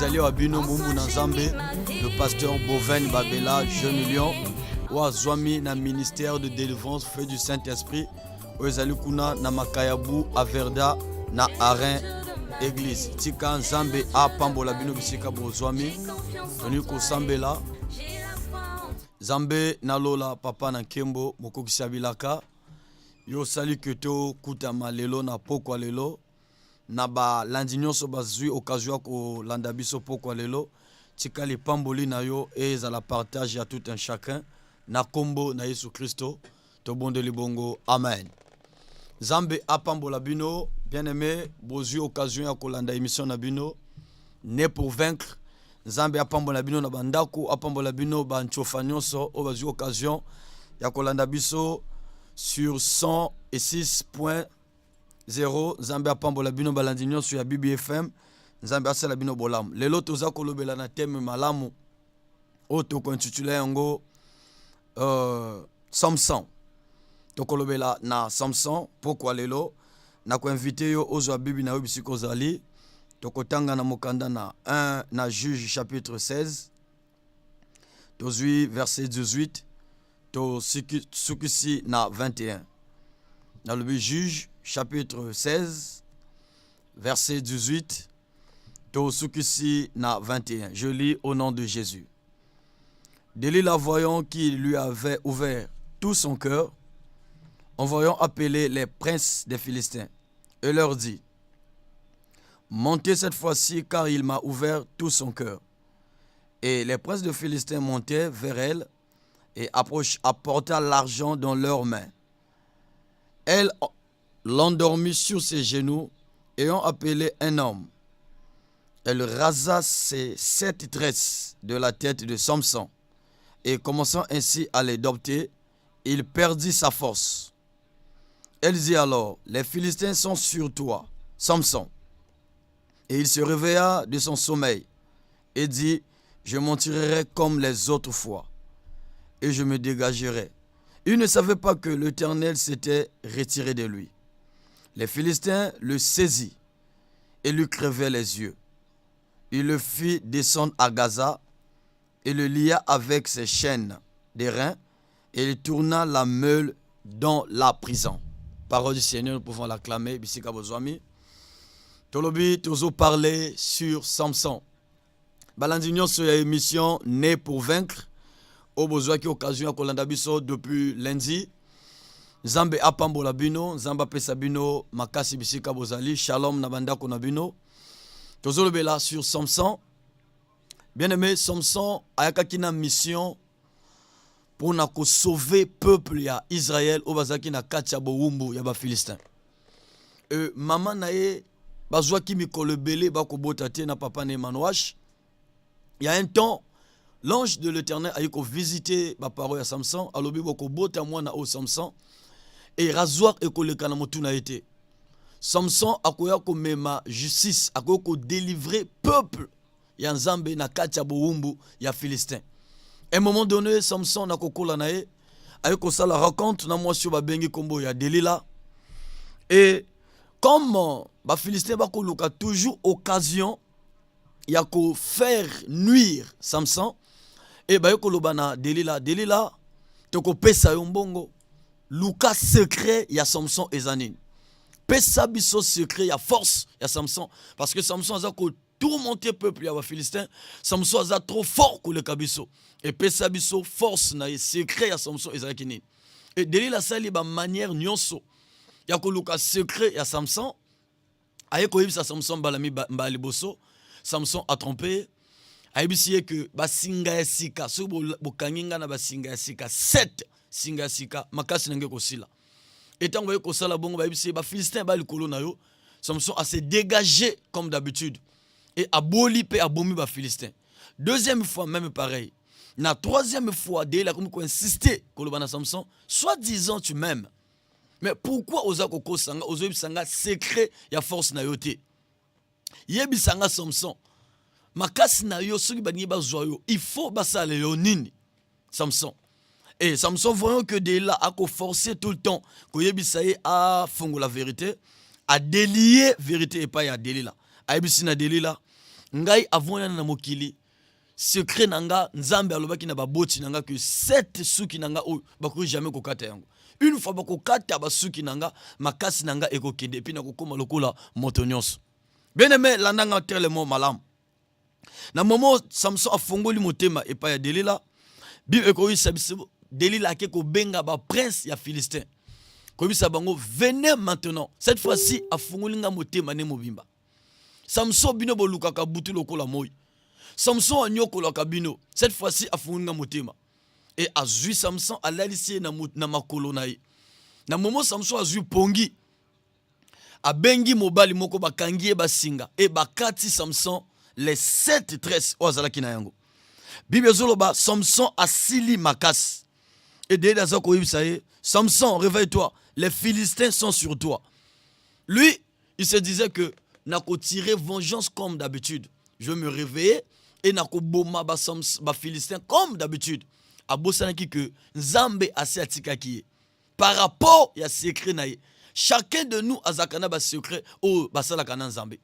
Ezali wa bino mumbu na Nzambe, le pasteur Boven Babela, jeune lion, oyo azwami na ministère de délivrance feu du Saint-Esprit, oyo ezali kuna na Makayabu Averda na Arin église. Tika Nzambe apambola bino bisika bozwami. Toni kosambela. Nzambe na lola, papa na nkembo, mokokisi ya bilaka, yo osali ke tokutama lelo na pokwa lelo na balandi nyonso bazwi occasion ya kolanda biso pokwa lelo. Tika lipamboli na yo ezala partage ya tout un chacun na kombo na Yesu Kristo tobondeli bongo, amen. Nzambe apambola bino, bien aimé, bozwi occasion ya kolanda émission na bino Né pour vaincre. Nzambe apambola bino na bandako, apambola bino bantsofa nyonso oyo bazwi occasion ya kolanda biso sur 106.0. Nzambe apambola bino balandi nyonso ya BBFM. Nzambe asala bino bolamu. Lelo toza kolobela na thème malamu oyo tokointituler yango Samson. Tokolobela na Samson pokwa lelo. Nakoinviter yo ozwa bibi na yo bisika ozali. Tokotanga na mokanda na 1 na Juge chapitre 16, tozwi verset 18, tosukisi na 21. Nalobi Juge chapitre 16, verset 18, tosukisi na 21. Je lis au nom de Jésus. Delilah, voyant qu'il lui avait ouvert tout son cœur, envoyant appeler les princes des Philistins, et leur dit: «Montez cette fois-ci, car il m'a ouvert tout son cœur.» Et les princes de Philistins montaient vers elle et apporta l'argent dans leurs mains. Elle l'endormit sur ses genoux, ayant appelé un homme. Elle rasa ses sept tresses de la tête de Samson et, commençant ainsi à les dompter, il perdit sa force. Elle dit alors: «Les Philistins sont sur toi, Samson.» Et il se réveilla de son sommeil et dit: «Je m'en tirerai comme les autres fois et je me dégagerai.» Il ne savait pas que l'Éternel s'était retiré de lui. Les Philistins le saisit et lui crevaient les yeux. Il le fit descendre à Gaza et le lia avec ses chaînes d'airain et il tourna la meule dans la prison. Parole du Seigneur, nous pouvons l'acclamer. Bisika bozwami. Tolobi, toujours parler sur Samson. Balandi nyonso ya émission Né pour vaincre, oyo bozwaki occasion ya kolanda biso depuis lundi. Nzambe apambola bino, Nzambe apesa bino makasi bisika bozali. Shalom na bandako na bino. Tozolobela sur Samson. Bien aimé, Samson ayakaki na mission mpona kosauver peuple ya Israel oyo bazalaki na kati ya bowumbu ya Bafilistin. Mama na ye bazwaki mikolo ebele bakobota te na papa na ye Manoach. Il y a un temps, l'ange de l'Éternel ayi kovisiter baparents ya Samson, alobi: «Bokobota mwana oyo Samson e rasoir ekoleka na motu na ye te. Samson akoya komema justice, akoya kodélivrer peuple ya Nzambe na kati ya bowumbu ya Philistin.» Un moment donné, Samson na kokola na ye aye kosala rencontre na mwasi oyo babengi nkombo ya Delila. Et comme Bafilistin bakoluka toujours occasion ya kofaire nuire Samson, e baye koloba na Delila: «Delila, tokopesa yo mbongo, luka secret ya Samson eza nini, pesa biso secret ya force ya Samson, parce que Samson aza kotourmenter peuple ya Bafilistin. Samson aza trop fort koleka biso. Epesa biso force na ye, secret ya Samson ezalaki nini?» E Delila asali bamanière nyonso ya koluka secret ya Samson. Aye koyebisa Samson mbala liboso, Samson atromper ye, ayebisi ye ke basinga ya sika, soki bokangi nga na basinga ya sika 7 singa ya sika, makasi na ngai kosila. E ntango baye kosala bongo, bayebisi ye: «Bafilistin ba likolo na yo.» Samson ase dégagé comme d'habitude et aboli mpe abomi Bafilistin. Deuxième fois, même pareil. Na troisième fois, Delila akomi koinsister koloba na Samson: «Soit disant tu m'aimes, mais pourquoi oza kokosa nga, ozoyebisa nga secret ya force na yo te? Yebisa nga, Samson, makasi na yo, soki balingi bazwa yo, il faut basala yo nini, Samson?» Et Samson, voyant que Delila akoforcer tout le temps koyebisa ye afongola vérité, adélier vérité epai ya Delila. Ayebisi na Delila: Ngai avant nana na mokili, secret na nga, Nzambe alobaki na baboti na nga que sept suki na nga oyo bakoki jamais kokata yango. Une fois bakokata basuki na nga, makasi na nga ekokende et puis nakokóma lokola moto nyonso. Bien aimé, landa nga telemo malamu. Na moment Samson afongoli motema epai ya Delila, Bible ekoyebisa biso Delila ake kobenga baprince ya Philistin, koyebisa bango: "Venez maintenant, cette fois-ci afungoli nga motema ne mobimba. Samson bino bolukaka butu lokola moi, Samson anyokolaka bino, cette fois-ci afungoli nga motema." E azwi Samson, alalisi ye na makolo na ye. Na moment Samson azwi pongi, abengi mobali moko, bakangi ye basinga e bakati Samson les sept tresses oyo azalaki na yango. Bible ezoloba Samson asili makasi e Delila aza koyebisa ye: "Samson, réveille-toi, les Philistins sont sur toi." Lui, il se disait que nakotirer vengeance comme d'habitude, je vais me réveiller et nakoboma baphilistin comme d'habitude. Abosanaki que Nzambe asi atikaki ye par rapport ya secret na ye. Chacun de nous azalaka na basecret oyo basalaka na Nzambe.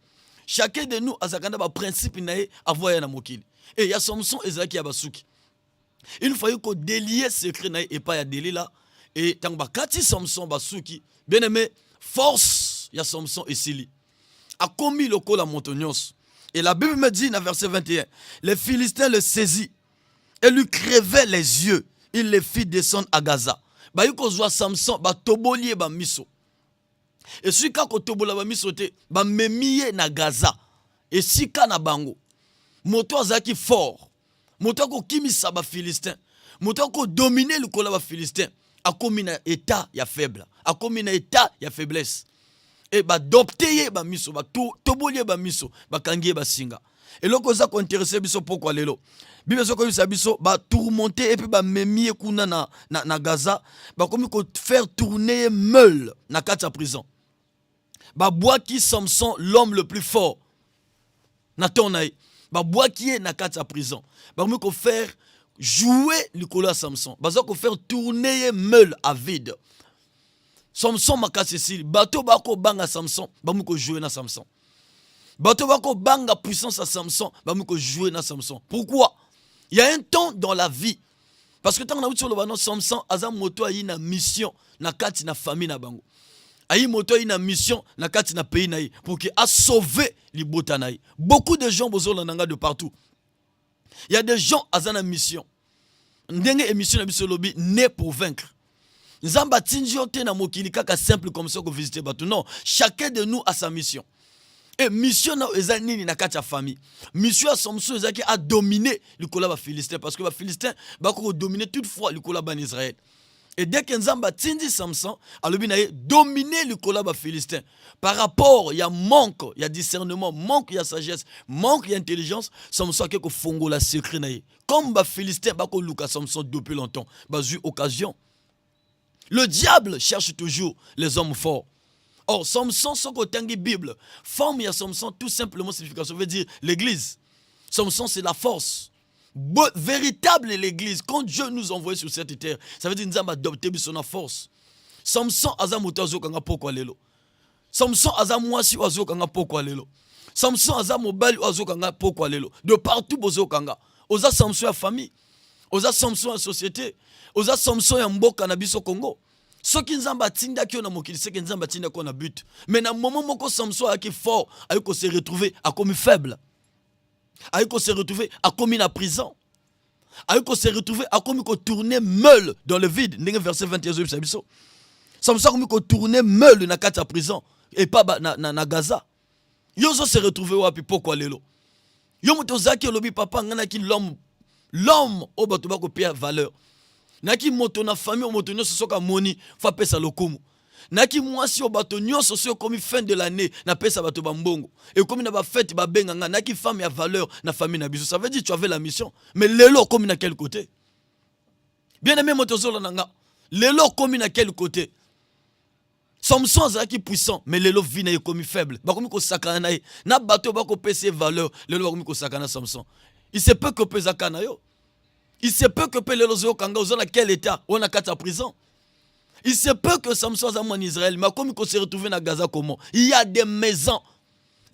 Chacun de nous azalaka na baprincipe na ye avant ya na mokili. E ya Samson ezalaki ya basuki. Une fois ye kodélier secret na ye epai ya Delila e ntango bakati Samson basuki, bien aimé, force ya Samson esili, akomi lokola moto nyonso. Et la Bible me dit dans verset 21: les Philistins le saisit et lui crevaient les yeux, il les fit descendre à Gaza. Bayi kozwa Samson, batoboli ye bamiso. Esika kotobola bamiso te, bamemi ye na Gaza, esika na bango. Moto azalaki fort, moto akokimisa bafilistin, moto akodominer likolo ya bafilistin, akomi na état ya faible, akomi na état ya faiblesse. E badopte ye bamiso, batoboli ye bamiso, bakangi ye basinga. Eloko eza kointéresser biso pokwa lelo, Bible eza koyebisa biso batourmenter ye mpe bamemi ye kuna na Gaza. Bakomi kofaire tourner ye meule na kati ya prison. Babwaki Samson, l'homme le plus fort na temps na ye, babwaki ye na kati ya prison. Bakomi kofaire jouer likolo ya Samson, baza kofaire tourner ye meule à vide. Samson makasi esili. Bato bakobanga Samson bakomi kojouer na Samson. Bato bakobanga puissance ya Samson bakomi kojouer na Samson. Pourquoi? Il y a un temps dans la vie, parce que ntango nauti oloba no, Samson aza moto ayi na mission na kati na famille na bango, ayi moto ayi na mission na kati na pays na ye pour que asauve libota na ye. Beaucoup de gens bozolanda nga de partout, il y a des gens aza na mission. Ndenge émission na biso elobi, né pour vaincre, Nzambe atindi yo te na mokili kaka simple comme ça kovisiter bato. Non, chacun de nous a sa mission. E mission na eza nini na kati ya famille? Mission ya Samson ezalaki adominer likolo ya bafilistin, parce que bafilistin bakoki kodominer toutefois likolo ya bana Israel. Et dès que Nzambe atindi Samson, alobi na ye dominer likolo ya bafilistin, par rapport ya manque ya discernement, manque ya sagesse, manque ya intelligence, Samson ake kofongola secret na ye. Comme bafilistin bakoluka Samson depuis longtemps, bazwi occasion. Le diable cherche toujours les hommes forts. Or Samson, soki otangi Bible, forme ya Samson, tout simplement, signification veut dire l'église. Samson, c'est la force véritable, l'église. Quand Dieu nous envoie sur cette terre, ça veut dire Nzambe adopté biso na force. Samson aza moto azokanga pokwa lelo. Samson aza mwasi oyo azokanga pokwa lelo. Samson aza mobali oyo azokanga pokwa lelo. De partout bozokanga, oza Samson ya famille, oza Samson ya société, oza Samson ya mboka na biso Congo. Soki Nzambe atindaki yo na mokili, seke Nzambe atindaki yo na but. Mais na moment moko Samson ayaki fort, ayi kose retrouver akomi faible, ayi kose retrouver akomi na prison, ayi kose retrouver akomi kotourner meule dans le vide. Ndenge verset 21 ezoyebisa biso, Samson akomi kotourner meule na kati ya prison epa na Gaza. Yo ozose retrouver wapi pokwa lelo? Yo moto ozalaki, olobi: "Papa, ngai naki l'homme, l'homme oyo bato bakopia valeur. Naki moto na famille oyo moto nyonso soki amoni faut apesa lokumu. Naki mwasi oyo bato nyonso soki ekomi fin de l'année napesa bato bambongo, ekomi na bafete babenga nga. Naki femme ya valeur na famille na biso." Ça veut dire tu avais la mission. Mais lelo okomi na quel côté? Bien aimé, moto ozolanda nga lelo, okomi na quel côté? Samson azalaki puissant, mais lelo vie na ye ekomi faible. Bakomi kosakana na ye na bato oyo bakopesa ye valeur. Lelo bakomi kosakana na Samson. Il se peut que mpe ezaka na yo. Il se peut que mpe lelo ozoyokanga, oza na quel état? Oyo na kati ya prison. Il se peut que Samson aza mwana Israël, mais akomi kose retrouver na Gaza. Comment? Il y a des maisons,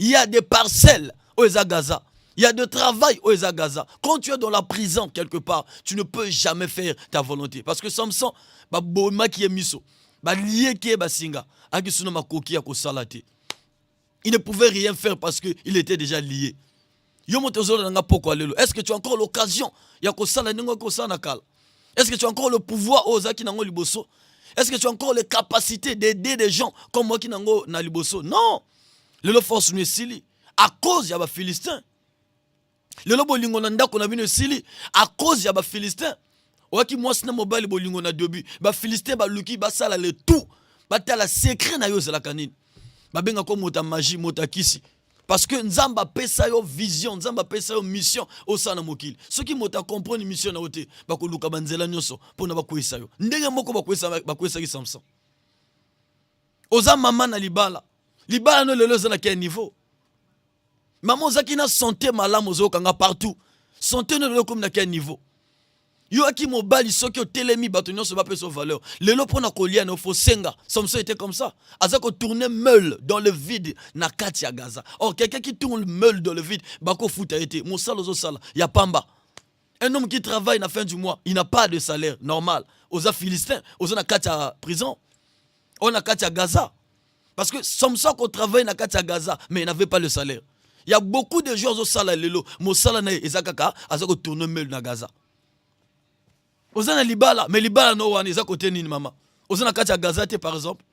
il y a des parcelles oyo eza Gaza. Il y a de travail oyo eza Gaza. Quand tu es dans la prison quelque part, tu ne peux jamais faire ta volonté. Parce que Samson, babomaki ye miso, balieki ye basinga, aki suna makoki ya kosala te. Il ne pouvait rien faire parce que il était déjà lié. Yo moto ozolanda nga pokwa lelo, est-ce que tu as encore l'occasion ya kosala ndenge okoki kosala na kala? Est-ce que tu as encore le pouvoir oyo ozalaki nango liboso? Est-ce que tu as encore les capacités d'aider des gens comme moi qui nango na liboso? Non. Lelo force no esili à cause ya baphilistins. Lelo bolingo na ndako na bino esili à cause ya baphilistins. Oyaki mwasi na mobali, bolingo na début, baphilistins baluki basala le tout batala secret na yo ezalaka nini. Babengaka moto ya magie, moto ya kisi, parce que Nzambe apesa yo vision, Nzambe apesa yo mission osala na mokili. Soki moto acomprendre mission na yo te, bakoluka banzela nyonso mpona bakweyisa yo ndenge moko bakweyisaki Samson. Oza mama na libala, libala no lelo eza na quel niveau? Mama, ozalaki na santé malamu, ozokanga partout, santé no lelo ekomi na quel niveau? Yo aki mobali, soki otelemi, bato nyonso bapesa valeur. Lelo mpona kolia na ofo senga. Samson était comme ça, aza kotourner meule dans le vide na kati ya Gaza. Or quelqu'un qui tourne meule dans le vide, bakofuta ye te. Mosala ozosala ya pamba. Un homme qui travaille, na fin du mois il n'a pas de salaire normal. Oza philistin, oza na kati ya prison, oyo na kati ya Gaza, parce que Samson akotravaille na kati ya Gaza, mais il n'avait pas le salaire. Il y a beaucoup de gens ozosala lelo, mosala na ye eza kaka aza kotourner meule na Gaza. Oza na libala, mais libala no wana eza kote nini? Mama, oza na kati ya Gaza te, par exemple,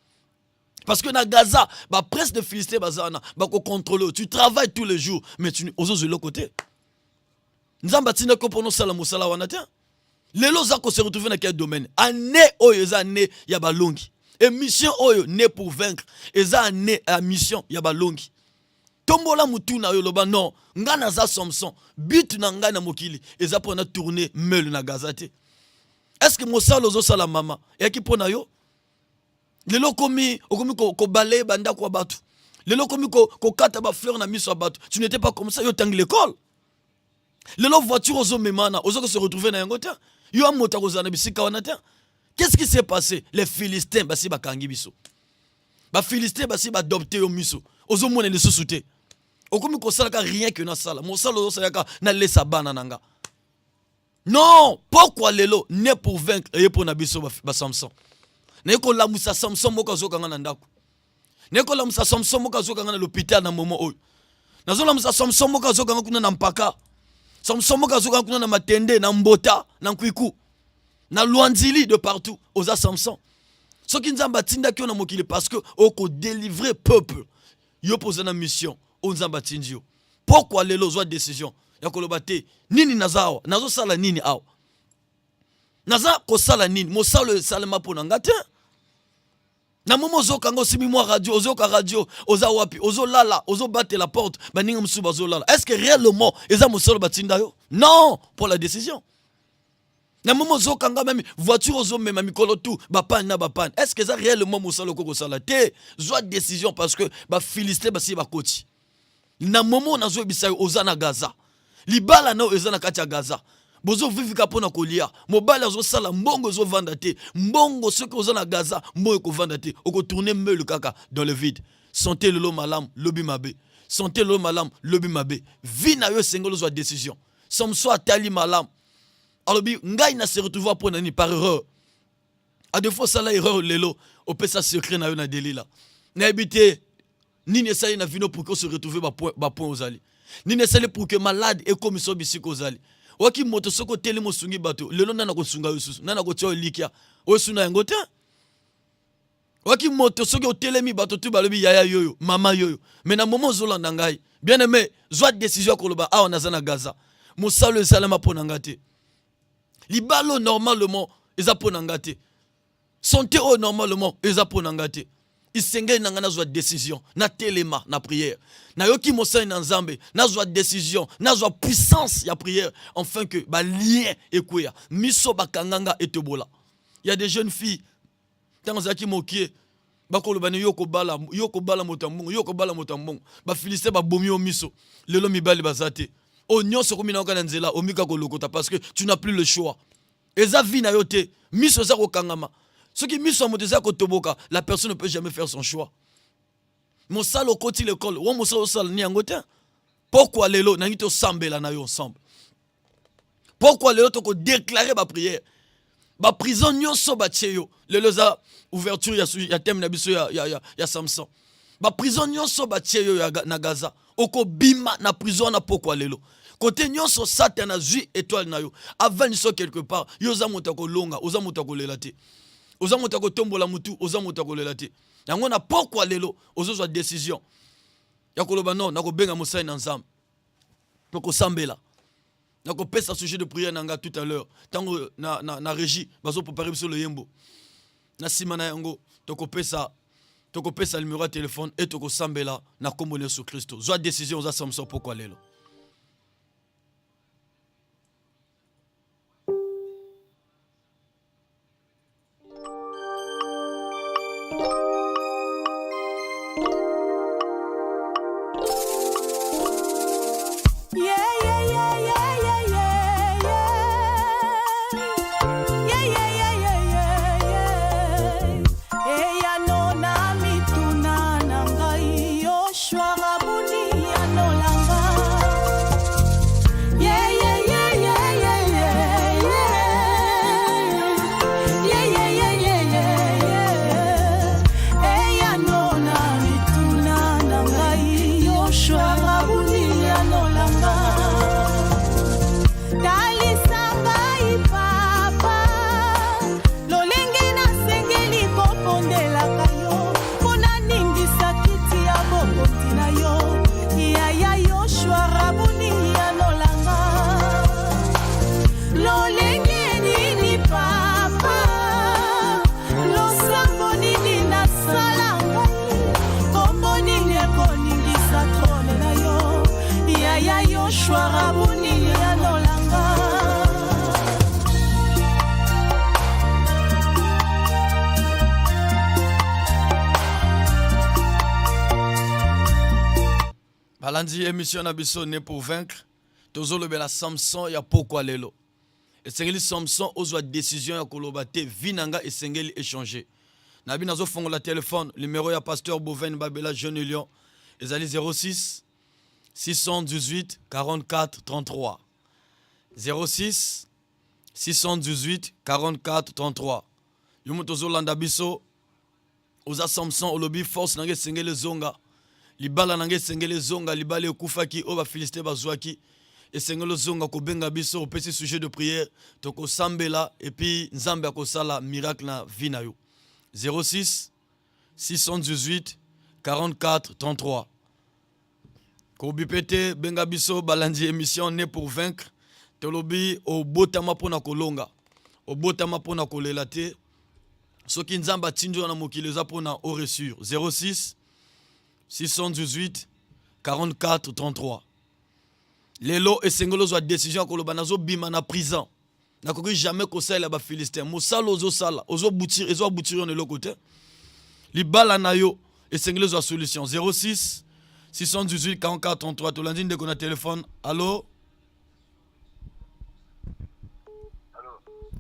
parce que na Gaza baprince de Philistin baza wana, bakocontrôle. Tu travailles tous les jours, mais tu ozozwa eloko te. Nzambe atindaki mpona osala mosala wana te. Lelo oza kose retrouver na quel domaine? Année oyo eza année ya balongi. Émission oyo, Né pour vaincre, eza année ya mission ya balongi. Tombola mutu na yo, loba: non, ngai naza Samson, but na ngai na mokili eza mpo na tourner meule na Gaza te. Est ce que mosala ozosala, mama, eyaki mpo na yo? Lelo okomi kobalayer bandako ya bato, lelo okomi kokata bafleur na miso ya bato. Tu n'étais pas comme ça. Yo otangi l'école, lelo voiture ozomemana, oza kose retrouver na yango te. Yo amoto akozala na bisika wana te. Qu'est-ce qui s'est passé? Les Philistins basi bakangi biso, Baphilistin basi baadopte yo miso, ozomona lisusu te. Okomi kosalaka rien que nasala mosala, ozosalaka nalesa bana na nga. Non, pokwa lelo, Né pour vaincre eye mpo na biso baSamson. Naye kolamusa Samson moko azokanga na ndako, naye kolamusa Samson moko azokanga na l'hôpital na momo oyo, nazolamusa Samson moko azokanga kuna na mpaka, Samson moko azokanga kuna na Matende, na Mbota, na Nkwiku, na Lwanzili, de partout. Oza Samson. Soki Nzambe atindaki yo na mokili parce que okodélivre peuple, yo mpo oza na mission oyo Nzambe atindi yo, pokwa lelo ozwa décision ya koloba te: nini naza awa, nazosala nini awa, naza kosala nini? Mosala oyo esalema mpo na nga te. Na momo ozokanga, osimbi mwa radio, ozoyoka radio, oza wapi? Ozolala, ozobatela porte, baninga mosusu bazolala. Est ce que réellement eza mosala batinda yo? Non, pour la décision. Na momo ozokanga, même voiture ozomema mikolo tu bapanne na bapanne, est ce que eza réellement mosala okoki kosala te? Zwa décision, parce que Baphilistin basi bakoti. Na momo nazoyebisa yo, oza na Gaza, libala na oyo eza na kati ya Gaza, bozovivika mpo na kolia. Mobali azosala, mbongo ezovanda te. Mbongo, soki oza na Gaza, mbongo ekovanda te, okotourner meule kaka dans le vide. Santé lelo malamu, lobi mabe. Santé lelo malamu, lobi mabe. Vie na yo, esengeli ozwa décision. Samson atali malamu, alobi: ngai na se retrouve mpo na nini? Par erreur. À des fois osala erreur, lelo opesa secret na yo na Delila. Nayebi te nini esali na vino pour que ose retrouve bapoint ozali, nini esali pour que malade ekomisa bisika ozali. Oyoki moto, soki otelemi osungi bato, lelo nani akosunga yo susu? Nani akotia yo elikya oyo suna yango te? Oyoki moto, soki otelemi, bato tu balobi: yaya yoyo, mama yoyo. Mais na momo ozolanda ngai, bien aimé, zwa décision ya koloba: awa naza na Gaza, mosala esalema mpo na nga te. Libala oyo normalement eza mpo na nga te. Santé oyo normalement eza mpo na nga te. Esengeli na ngai nazwa décision, natelema na prière. Nayoki mosali na Nzambe, nazwa décision, nazwa puissance ya prière enfin que balien ekweya, miso bakanga nga etobola. Ya des jeunes filles, ntango azalaki mokie, bakoloba ne: yo kobala, yo kobala moto ya mbongo, yo kobala moto ya mbongo. Bafilistin babomi yo miso. Lelo mibali baza te. Oyo nyonso okomi nayoka na nzela, omika kolokota, parce que tu n'as plus le choix. Eza vie na yo te. Miso eza kokangama. Soki miso ya moto eza kotoboka, la personne ne peut jamais faire son choix. Mosala, okoti l'école wa, mosala osala ni yango te. Pokwa lelo nangi tosambela na yo ensemble. Pokwa lelo toko déclarer ba prière. Ba prison nyonso batie yo. Lelo eza ouverture ya, ya thème na biso ya, ya, ya, ya Samson. Ba prison nyonso batie yo ya, na Gaza. Okobima na prison na pokwa lelo. Kote nyonso Satan azwi étoile na yo. Avandi so quelque part. Yo oza moto ya kolonga, oza moto ya kolela te. Oza moto ya kotombola mutu, oza moto ya kolela te. Yango na pokwa lelo ozozwa décision ya koloba non, nakobenga mosali na Nzambe. Tokosambela. Nakopesa sujet de prière na nga tout à l'heure. Tango na, na, na régie bazo préparer biso loyembo. Na sima na yango tokopesa tokopesa numéro ya téléphone et tokosambela na kombo na Yesu Kristo. Zwa décision oza Samson pokwa lelo. Balandi émission na biso né pour vaincre, tozolobela Samson ya pokwa lelo. Esengeli Samson ozwa décision ya koloba te vie na nga esengeli échanger. Na bino nazofongola téléphone, numéro ya pasteur Boven Babela Jeune Lion ezali 06 618 44 33. 06 618 44 33. Yo moto ozolanda biso oza Samson, olobi force na nga esengeli ezonga, libala na nga esengeli ezonga, libala ekufaki oyo bafilistin bazwaki esengeli ozonga. Kobenga biso, opesi sujet de prière, tokosambela epuis Nzambe akosala miracle na vie na yo. 06 618 44 33. Kobi pe te, benga biso balandi émission né pour vaincre. Tolobi obotama mpona kolonga, obotama mpona kolela te. Soki Nzambe atindi yo na mokili eza mpona oresur. 06 618 44 33. Lelo esengeli ozwa décision ya koloba nazobima na prison, nakoki jamais kosalela bafilistin. Mosala ozosala ezoabutir yo na eloko te. Libala na yo esengeli ozwa solution. 06 618 44 33. Tolandi ndeko na telefone. Allo?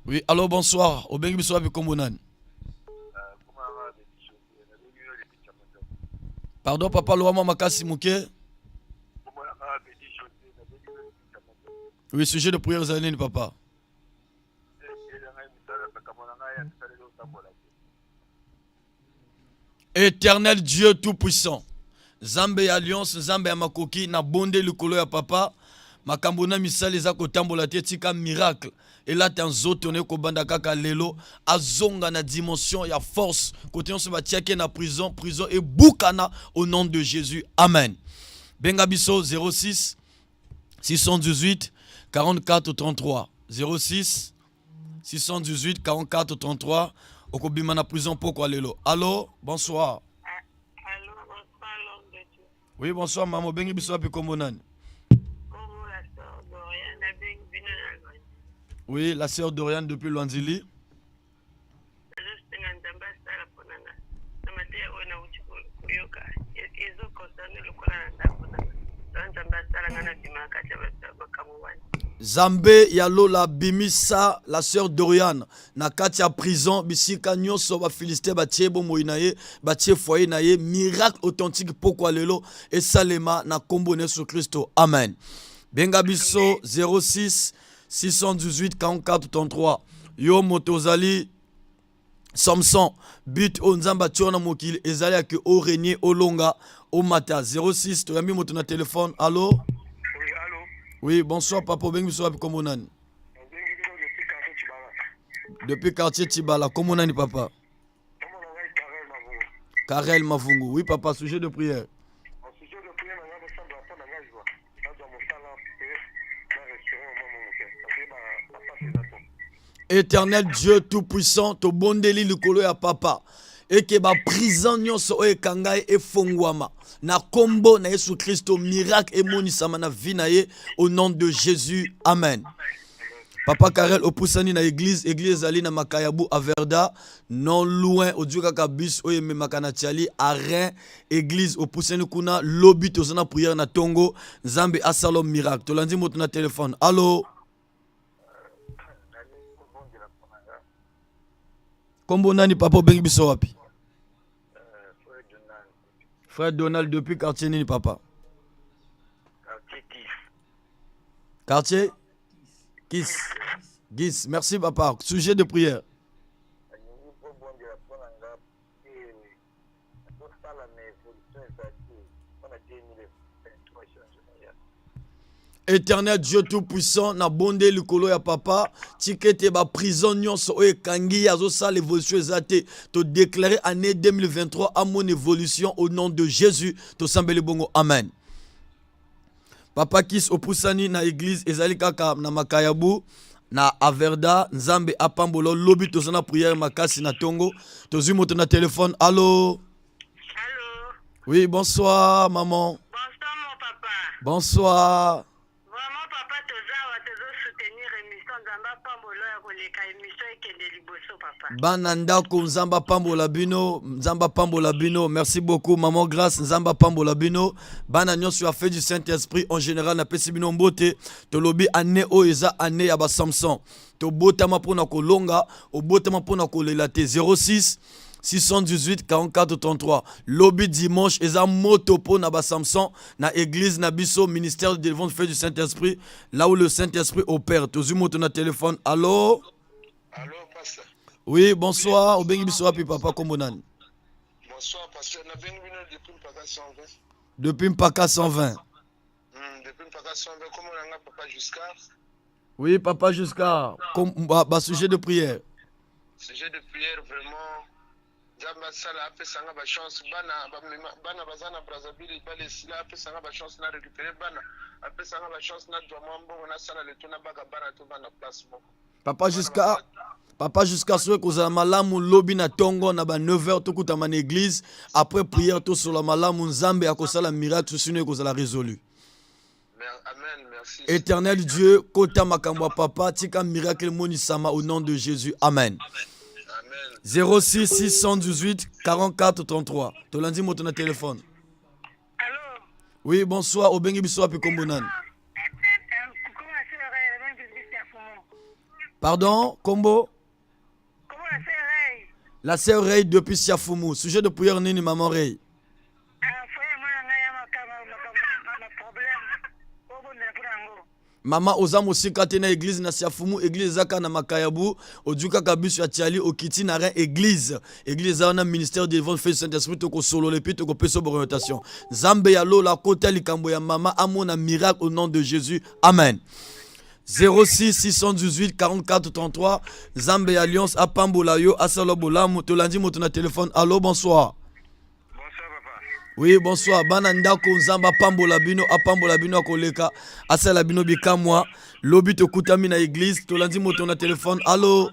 Oui, allo, bonsoir. Obengi biso wapi, kombo nani? Pardon papa, loba mwa makasi moke. Oui, sujet de prière ezali nini papa? Éternel Dieu tout-puissant, Nzambe ya alliance, Nzambe ya makoki, na bonde likolo ya papa, makambo na misala eza kotambola te, tika miracle elata nzoto na ekobanda kaka lelo, azonga na dimension ya force, kote nyonso batiaki na prison, prison ebukana au nom de Jésus. Amen. Benga biso 06 618 44 33. 06 618 44 33. Okobima na prison pokwa lelo. Allo, bonsoir. Allo, bonsoir l'homme de Dieu. Oui, bonsoir mama, obengi biso wapi, kombo nani? Kombo la sœur Dorian, nabengi bino na Lwandi. Oui, la sœur Dorian depuis Lwanzili. Nazosenga Nzambe asala mpona nga na mateya oyo nauti koyoka ezoconcerne lokola na ndako na nga. Nzambe asala nga nabima na kati ya makambo wana. Zambe ya lola bimisa la sœur Doriane na kati ya prison bisika nyonso ba Philistins batie bomoi na ye batie foyer na ye miracle authentique pokwa lelo esalema na kombo na Yesu Kristo amen. Benga biso 06 618 44 33 yo moto ozali Samson but oyo Nzambe atia na mokili ezali ya ke o régner olonga omata 06 toyambi moto na telefone allo. Oui, allô. Oui, bonsoir papa, obengi biso wapi kombo nani? Nabengi bino depuis quartier Tshibala. Depuis quartier Tshibala, kombo nani papa? Kombo na ngai Karel Mavungu. Karel Mavungu. Oui papa, sujet de prière. En sujet de prière na ngai bosambela mpo na ngai zwa nazwa mosala mpe na restaurant mwa moke parce que bapasi eza to. Éternel Dieu tout-puissant, tobondeli likolo ya papa eke ba prison nyonso oyo ekanga ye efongwama na kombo na Yesu Kristo, miracle emonisama na vie na ye au nom de Jésus, amen. Papa Karel opusani na église, église ezali na Makayabu Averda, non loin ozwi kaka bus oyo ememaka na Tiali arrin église opusani kuna lobi toza na prière na tongo Nzambe asala miracle. Tolandi moto na téléphone. Allo. Kombo nani papa obengi biso wapi? Frère Donald depuis quartier nini papa? Quartier Kis. Quartier Kis. Gis. Merci papa. Sujet de prière. Nalingi bobondela mpo na nga tosala na évolution ezali mpo na 2023 changement ya Éternel Dieu tout-puissant na bonde likolo ya papa tika ete ba prison nyonso oyo ekangi ye azosala évolution eza te to déclarer année 2023 amona évolution au nom de Jésus tosambeli bongo amen. Papa Kis opusani na église ezali kaka na Makayabu na Averda Nzambe apambola lobi toza na prière makasi na tongo tozwi moto na téléphone. Allo. Allô. Oui, bonsoir maman. Bonsoir mon papa. Bonsoir. Vraiment papa toza awa tozo soutenir émission Nzambe apambola ya koleka émission ekende liboso papa. Bana ndako Nzambe apambola bino, Nzambe apambola bino. Merci beaucoup maman Grâce, Nzambe apambola bino. Bana nyonso ya fait du Saint-Esprit en général napesi bino mbote. Tolobi année oyo eza année ya ba Samson. Tobotama pona kolonga, obotama pona kolela te. 06 618 44 33 lobi dimanche eza moto pona ba Samson na église na biso ministère de délivrance fait du Saint-Esprit là où le Saint-Esprit opère. Tozwi moto na téléphone. Allo. Allo pasteur. Oui, bonsoir. Obengi biso wapi papa kombo nani? Bonsoir pasteur, nabengi bino depuis Mpaka 120. Depuis Mpaka 120. Depuis Mpaka 120 kombo na nga papa Giscard. Oui, papa Giscard. Comme ba sujet de prière. Sujet de prière vraiment Nzambe asala apesa nga ba chance bana bamema bana baza na Brazzaville bale esila apesa nga ba chance na récupérer bana apesa nga ba chance na zwa mwa mbongo nasala leto na baka bana to bana place moko. Papa Giscard, papa Giscard soki kozala malamu lobi na tongo na ba 9h tokutama na église après prière tosola malamu Nzambe akosala miracle sinon ekozala résolu. Amen, merci. Éternel Dieu, kota makambo ya papa tika miracle monisama au nom de Jésus. Amen. Amen. 06 618 44 33. Tolandi moto na téléphone. Allô. Oui, bonsoir. Obengi biso wapi kombo nani? Pardon, kombo? Comment la sœur Ray? La sœur Ray depuis Siafumu. Sujet de prière nini maman Ray? Ah, frère mwana ngai ya makambo problème. Obondela mpona yango. Mama oza mosika te na église na Siafumu, église eza kaka na Makayabu, ozwi kaka biso ya Tiali okiti na rein église. Église eza wana ministère de délivrance fait Saint-Esprit tokosolola et puis tokopesa orientation. Nzambe ya lola kota likambo ya mama amona miracle au nom de Jésus. Amen. 06 618 44 33 Nzambe ya Alliance apambola yo asala bolamu. Tolandi moto na téléphone. Allo, bonsoir. Bonsoir papa. Oui, bonsoir. Bana ndako Nzambe apambola bino, apambola bino akoleka, asala bino bikamwa. Lobi tokutami na église, tolandi moto na téléphone. Allo. Allô.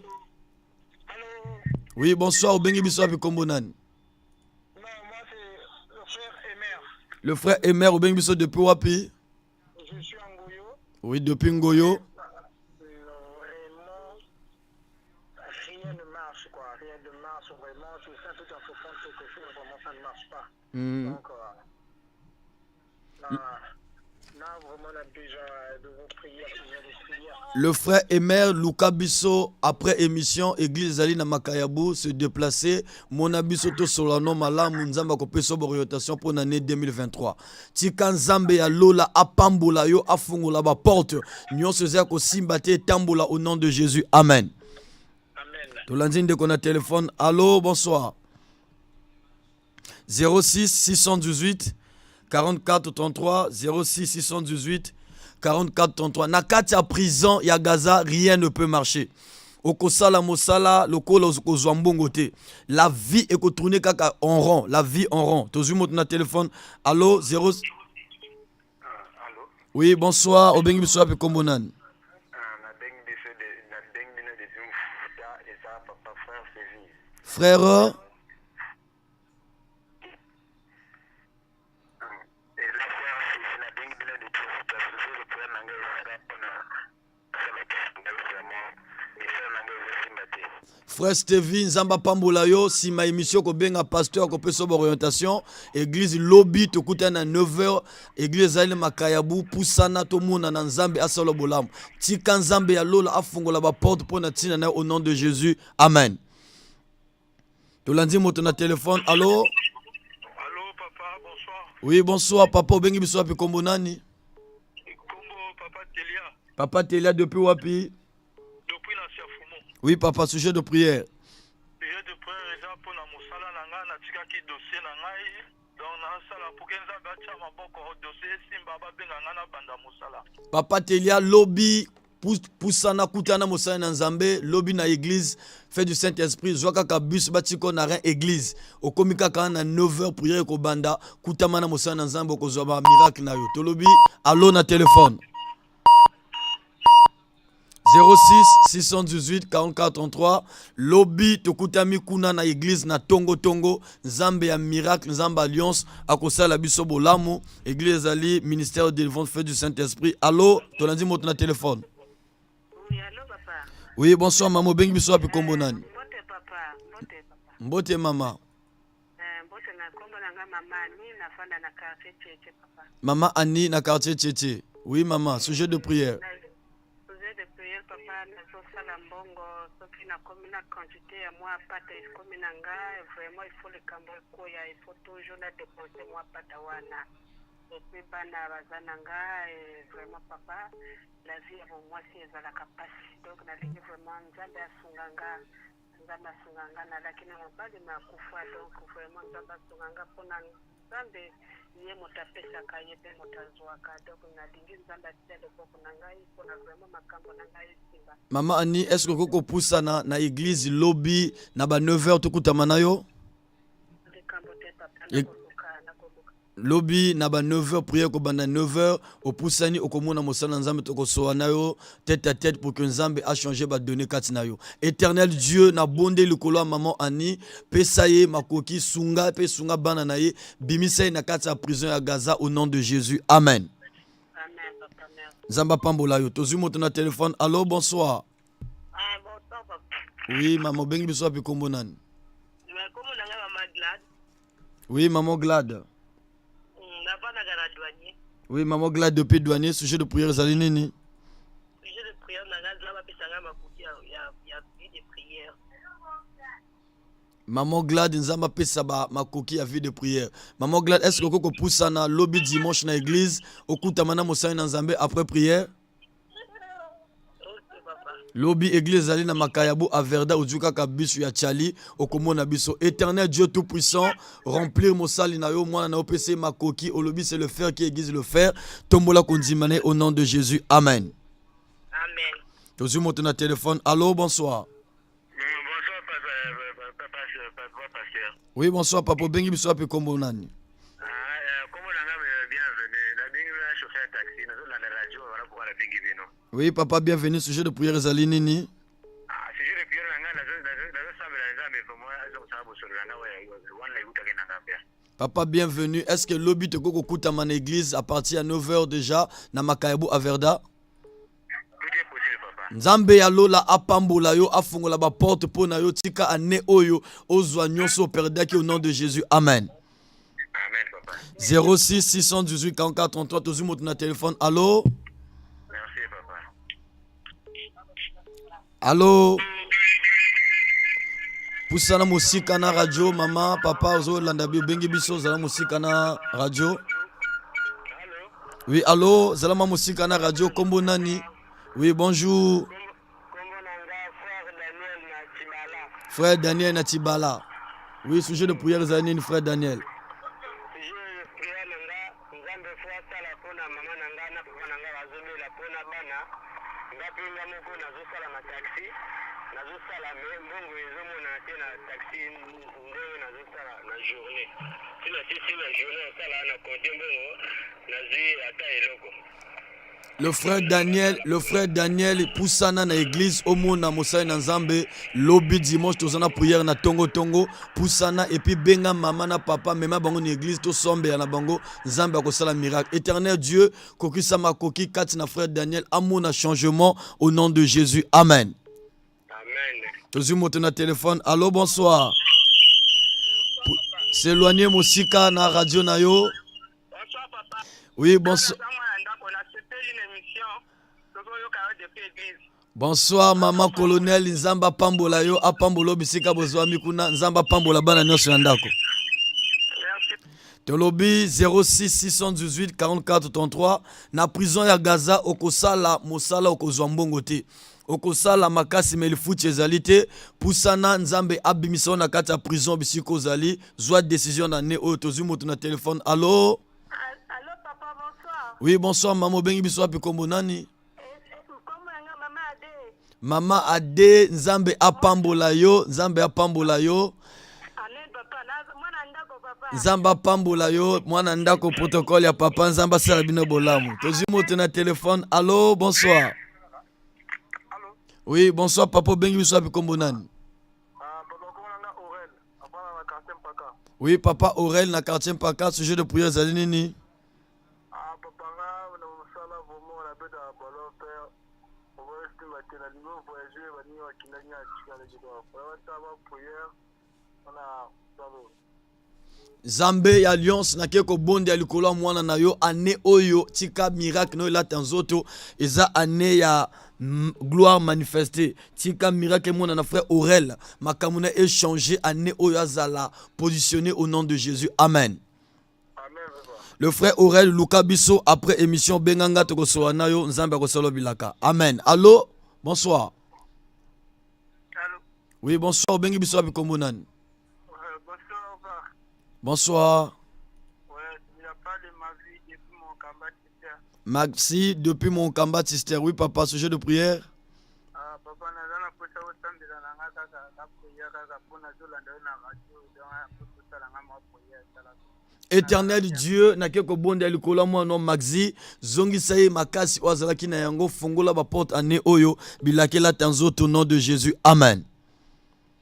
Oui, bonsoir. Obengi biso wapi kombo nani? Non, moi c'est le frère Emer. Le frère Emer obengi biso depuis wapi? Je suis en Ngoyo. Oui, depuis Ngoyo. Vraiment, rien ne marche quoi, rien ne marche vraiment. Je sens tout en faisant quelque chose, vraiment ça ne marche pas. Donc, Le frère Emer luka biso après émission église ezali na Makayabu se déplacer mona biso tosolola no malamu Nzambe akopesa ba orientation mpo na année 2023. Tika Nzambe ya lola apambola yo afungola ba porte nyonso eza ya kosimba te etambola au nom de Jésus. Amen. Amen. Tolandi ndeko na téléphone. Allo, bonsoir. 06 618 44 33 06 618 44 33. Na kati ya prison ya Gaza, rien ne peut marcher. Okosala mosala lokola okozwa mbongo te, la vie ekotourne kaka en rond, la vie en rond. Tozwi moto na téléphone. Allo, 0 Allo. Oui, bonsoir. Obengi biso wapi, kombo nani? Nabengi biso nabengi bino depuis Mfuta, eza papa frère Séville. Frère Eza frère Séville, nabengi bino depuis Mfuta. Sujet de prière na ngai ezalaka mpona sala ngai, vraiment misala na ngai ezosimba te. Frère Stevie, Nzambe apambola yo. Nsima émission kobenga pasteur akopesa ba orientation. Église lobi tokutani na 9h, église ezali na Makayabu. Pusana tomona na Nzambe asala bolamu. Tika Nzambe ya lola afungola baporte mpo na ntina na ye au nom de Jésus. Amen. Tolandi moto na téléphone. Allo. Allo papa, bonsoir. Oui, bonsoir papa. Obengi biso wapi, kombo nani? Kombo papa Telia. Papa Telia, depuis wapi? Depuis na Siafumu. Oui papa, sujet de prière. Sujet de prière eza mpona mosala na ngai, natikaki dossier na ngai, donc nasala mpo ke Nzambe atia maboko, dossier esimba, babenga ngai na banda mosala. Papa Telia, lobi pusana kutana mosali na Nzambe lobi na église Fête du Saint Esprit. Zwa kaka bus batiko na rein église, okomi kaka na 9h, prière ekobanda. Kutama na mosali na Nzambe, okozwa ba miracle na yo. Tolobi allo na téléphone. 06 618 44 33. Lobi tokutami kuna na église na tongo tongo. Nzambe ya miracle, Nzambe alliance akosala biso bolamu. Église ezali ministère de délivrance Fête du Saint Esprit. Allo, tolandi moto na téléphone. Oui, allo papa. Oui, bonsoir mama. Obengi biso wapi, kombo nani? Mbote papa, mbote papa. Mbote mama. Mbote na kombo na nga mama Ani, nafanda na quartier Tchétché papa. Mama Ani na quartier Tchétché. Oui mama, sujet de prière. Sujet de prière papa, nazosala mbongo, soki nakomi na quantité ya mwa pata ekomi na nga, vraiment il faut likambo ekoya, il faut toujours na dépenser mwa pata wana. Et puis bana baza na nga, vraiment papa, la vie ya bomwasi ezalaka mpasi, donc nalingi vraiment Nzambe asunga nga, Nzambe asunga nga. Nalaki na mobali ma akufa, donc vraiment Nzambe asunga nga, mpona Nzambe ye moto apesaka, ye mpe moto azwaka, donc nalingi Nzambe atia loboko na ngai mpona vraiment makambo na ngai esimba. Mama Ani, est ce que okoki kopusana na église lobi na ba 9h, tokutama na yo? Likambo te papa, nakoluka, nakoluka. Lobi na ba 9h, prière kobanda 9h, opusani okomona mosala na Nzambe, tokosola na yo tête à tête pour que Nzambe achange badonnées kati na yo. Éternel Dieu, nabonde likolo ya mama Ani, pesa ye makoki, sunga mpe sunga bana na ye, bimisa ye na kati ya prison ya Gaza au nom de Jésus. Amen. Amen papa, merci. Nzambe apambola yo. Tozwi moto na téléphone. Allo, bonsoir. Ah, bonsoir papa. Oui mama, obengi biso wapi, kombo nani? Kombo na ngai mama Glad. Oui maman Glad. Navandaka na Douanier. Oui maman Glad depuis Douanier, sujet de prière ezali nini? Sujet de prière na ngai, Nzambe apesa ngai makoki ya vie de prière. Maman Glad, Nzambe apesa ba makoki ya vie de prière. Maman Glad, est ce que okoki kopusana lobi dimanche na église, okutama na mosali na Nzambe après prière? Ok papa. Lobi église ezali na Makayabu Averda, ozwi kaka bisu ya Chali, okomona biso. Éternel Dieu tout puissant, remplir mosali na yo, mwana na yo, pesa ye makoki. Olobi c'est le fer qui aiguise le fer. Tombola kondima na ye au nom de Jésus. Amen. Amen. Tozwi moto na téléphone. Allo, bonsoir. Bonsoir papa, pasteur. Oui, bonsoir papa. Obengi biso wapi, kombo nani? Kombo na nga Bienvenu, nabengi bino na chauffeur taxi, nazolanda radio wana pourquoi nabengi bino. Oui papa, bienvenue. Sujet de prière ezali nini? Sujet de prière na ngai, nazosambela Nzambe vraiment azokosala bosolo na ngai wana eutaki na ngai mpe. Papa bienvenue, est ce que lobi tokoki kokutama na église à partir ya 9h déjà na Makayabu Averda? Tout est possible papa. Nzambe ya lola apambola yo, afungola baporte mpo na yo. Tika ane oyo ozwa nyonso operdaki au nom de Jésus. Amen. Amen papa. 06 618 44 33. Tozwi moto na telefone. Allo? Merci papa. Allo? Pusana mosika na radio. Mama, papa, ozolanda bi, obengi biso, ozala mosika na radio. Oui, allo, zala mwa mosika na radio. Kombo nani? Oui, bonjour. Frère Daniel na Tibala. Oui, sujet de prière ezali nini, frère Daniel? Le frère Daniel, le frère Daniel, pusana na église, omona mosali na Nzambe. Lobi dimanche toza na prière na tongo tongo. Pusana et puis benga mama na papa, mema bango na église, tosombela na bango, Nzambe akosala miracle. Éternel Dieu, kokisa makoki kati na frère Daniel, amona changement au nom de Jésus. Amen. Amen. Tozwi moto na téléphone. Allo, bonsoir. S'éloigner mosika na radio na yo. Bonsoir papa. Oui, bonsoir. Bonsoir maman colonel, Nzambe apambola yo, apambola bisika bozwami kuna, Nzambe apambola bana nyonso ya ndako. Tolobi 06 618 44 33. Na prison ya Gaza okosala mosala, okozwa mbongo te. Okosala makasi me lifuti ezali te. Pusana, Nzambe abimisa yo na kati ya prison bisika ozali. Zwa décision na ne oyo. Tozwi moto na telefone. Allo? Allo papa, bonsoir. Oui, bonsoir mama, obengi biso wapi, kombo nani? Kombo na nga Mama Ade. Mama Ade, Nzambe apambola yo, Nzambe apambola yo. Amen papa, na mwana ndako papa. Nzambe apambola yo, mwana ndako, protocole ya papa, Nzambe asala bino bolamu. Tozwi moto na telefone. Allo, bonsoir. Allo? Oui, bonsoir papa, obengi biso wapi, kombo nani? Ah, papa, kombo na nga Aurel, apana na quartier Mpaka. Oui, papa Aurel na quartier Mpaka, sujet de prière ezali nini? Ah, papa, nga na mosala vraiment nabetaka ballon père. Oboyesimba te, nalingi voyage, baningi bakindaki nga tikalaki, donc ata ba prière mpona salo. Nzambe ya alliance, nake kobonda likolo ya mwana na yo. Année oyo, tika miracle na oyo elata nzoto. Eza année ya gloire manifeste. Tika miracle mwana na frère Aurel, makambo na échanger année oyo, azala positionné au nom de Jésus. Amen. Amen papa. Le frère Aurel, luka biso après émission, benganga, tokosola na yo, Nzambe akosala bilaka. Amen. Allo, bonsoir. Allo? Oui, bonsoir, obengi biso wapi, kombo nani? Bonsoir papa. Bonsoir. Ouais, il a pas de ma vie depuis mon combat sister. Maxi depuis mon combat sister. Oui papa, sujet de prière. Ah papa, naza na posa osambela na nga kaka na prière kaka mpo nazolanda yo na radio, donc osala nga mwa prière esalaka. Éternel Dieu, nake kobonda likolo ya mwana Maxi, zongisa ye makasi oyo azalaki na yango, fungola baporte année oyo, bilaka elata nzoto, nom de Jésus. Amen.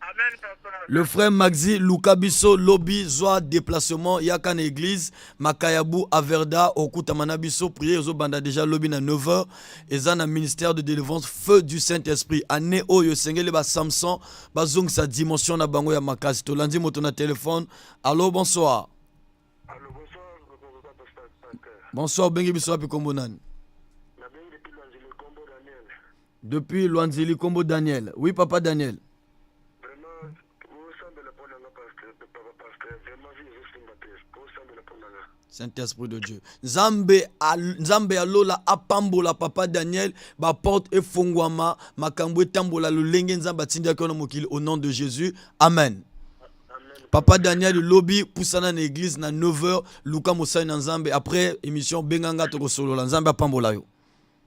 Amen papa. Le frère Maxi, luka biso lobi, zwa déplacement, yaka na église Makayabu Averda, okutama na biso. Prière ezobanda déjà lobi na 9h. Eza na ministère de délivrance Feu du Saint-Esprit. Année oyo esengeli ba Samson bazongisa dimension na bango ya makasi. Tolandi moto na téléphone. Allo, bonsoir. Allo, bonsoir papa, pasteur. Bonsoir, obengi biso wapi, kombo nani? Nabengi depuis Lwanzili, kombo Daniel. Depuis Lwanzili, kombo Daniel. Oui papa Daniel. Vraiment osambela mpo na nga, pasteur, papa pasteur, vraiment vie ezosimba te, osambela mpo na nga. Saint-Esprit de Dieu, Nzambe, Nzambe ya lola apambola papa Daniel, baporte efongwama, makambo etambola lolenge Nzambe atindaki yo na mokili, au nom de Jésus. Amen. Amen. Papa Daniel, lobi pusana na église na 9h, luka mosali na Nzambe. Après émission, benganga, tokosolola. Nzambe apambola yo.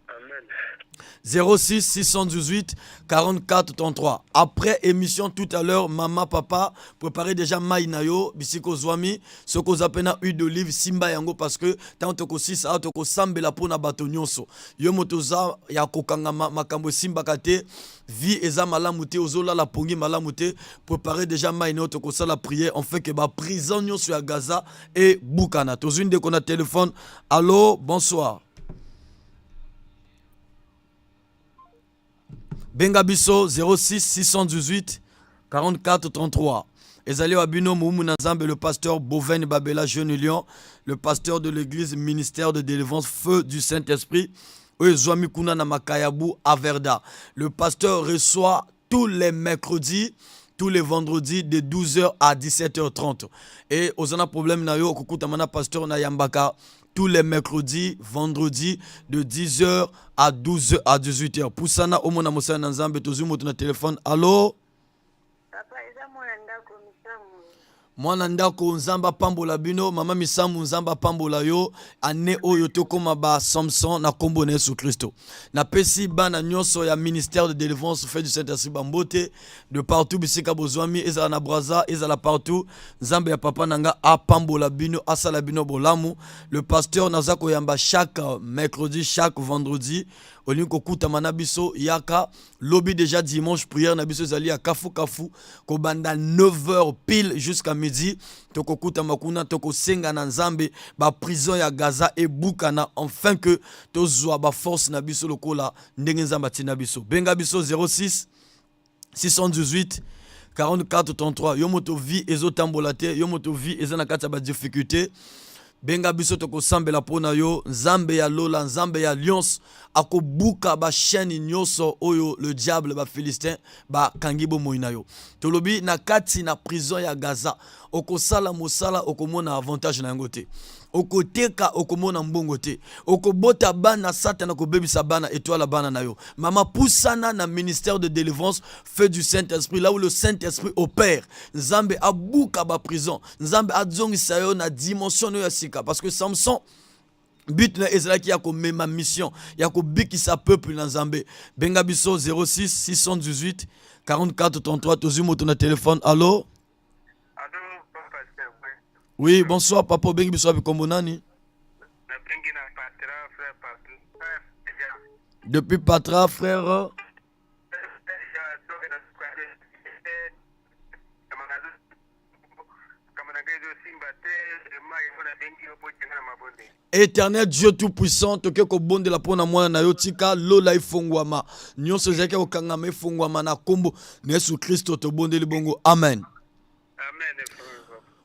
Amen. 06 618 44 33. Après émission tout à l'heure, maman, papa, préparez déjà mai na yo, bisika ozwami, soki oza pe na huile d'olive, simba yango, parce que tant tokosisa awa, tokosambela mpona bato nyonso. Yo moto oza ya kokangama, makambo esimbaka te, vie eza malamu te, ozolala pongi malamu te, préparez déjà mai na yo, tokosala prière en fait que baprison nyonso ya Gaza ebukana. Tozwi ndeko na téléphone. Allo, bonsoir. Benga biso 06 618 44 33. Ezali wa bino mowumbu na Nzambe le pasteur Boven Babela Jeune Lion, le pasteur de l'église ministère de délivrance Feu du Saint-Esprit oyo ezwami kuna na Makayabu Averda. Le pasteur reçoit tous les mercredis tous les vendredis de 12h à 17h30. Et oza na problème na yo okokutama na pasteur na yambaka tous les mercredis, vendredis de 10h à 12h à 18h. Pusana omona mosala na Nzambe tozwi moto na téléphone. Allo? Papa, eza mwana ndako Misamu. Mwana ndako, Nzambe apambola bino. Mama Misamu, Nzambe apambola yo. Ane oyo tokóma ba Samson na nkombo na Yesu Kristo. Napesi bana nyonso ya ministère de délivrance Feu du Saint-Esprit bambote de partout bisika bozwami, ezala na Braza, ezala partout. Nzambe ya papa na nga apambola bino, asala bino bolamu. Le pasteur naza koyamba chaque mercredi, chaque vendredi. Olingi kokutama na biso, yaka. Lobi déjà dimanche, prière na biso ezali ya kafu kafu kobanda 9h pile jusqu'à midi. Tokokutama kuna, tokosenga na Nzambe baprison ya Gaza ebukana, enfin que tozwa baforce na biso lokola ndenge Nzambe atinda biso. Benga biso 06 618 44 33. Yo moto vie ezotambola te, yo moto vie eza na kati ya badifficulté, benga biso, tokosambela mpo na yo. Nzambe ya lola, Nzambe ya alliance akobuka bachaîne nyonso oyo le diable, bafilistin bakangi bomoi na yo. Tolobi na kati na prison ya Gaza, okosala mosala, okomona avantage na yango te. Okoteka, okomona mbongo te. Okobota bana, Satana kobebisa bana, etwala bana na yo. Mama, pusana na ministère de délivrance Feu du Saint-Esprit, là où le Saint-Esprit opère. Nzambe abuka baprison, Nzambe azongisa yo na dimension na yo ya sika, parce que Samson, but na ezalaki ya komema mission ya kobikisa peuple na Nzambe. Benga biso 06 618 44 33. Tozwi moto na telefone. Allo? Allo, pasteur. Oui, bonsoir papa. Obengi biso wapi? Kombo nani? Nabengi na Patra, frère Patra. Depuis Patra, frère. Éternel Dieu tout puissant, toke kobondela mpo na mwana na yo. Tika lola efongwama, nyonso ezalaki kokangama efongwama na nkombo na Yesu Kristo tobondeli bongo, amen. Amen.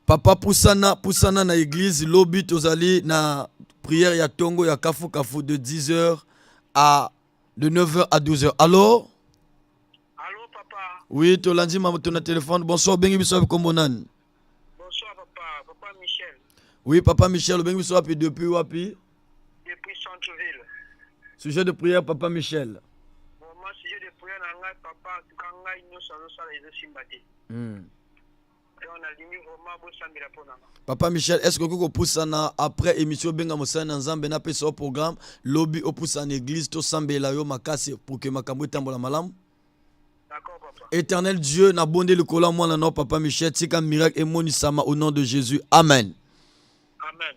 Papa, pusana, pusana na église. Lobi tozali na prière ya tongo ya kafu kafu de 10h à de 9h à 12h. Allo? Allo, papa. Oui, tolandi moto na téléphone. Bonsoir, obengi biso wapi? Kombo nani? Bonsoir, papa. Papa Michel. Oui, papa Michel, obengi biso wapi? Depuis wapi? Depuis Centreville. Sujet de prière, papa Michel. Vraiment, sujet de prière na ngai, papa, en tout cas ngai nyonso azosala ezosimba te. Donc nalingi vraiment bosambela mpo na nga. Papa Michel, est ce que okoki kopusana après émission, obenga mosali na Nzambe, napesa yo programme lobi, opusana église, tosambela yo makasi pour que makambo etambola malamu? D'accord, papa. Éternel Dieu, nabonde likolo ya mwana na yo papa Michel, tika miracle emonisama au nom de Jésus, amen. Amen.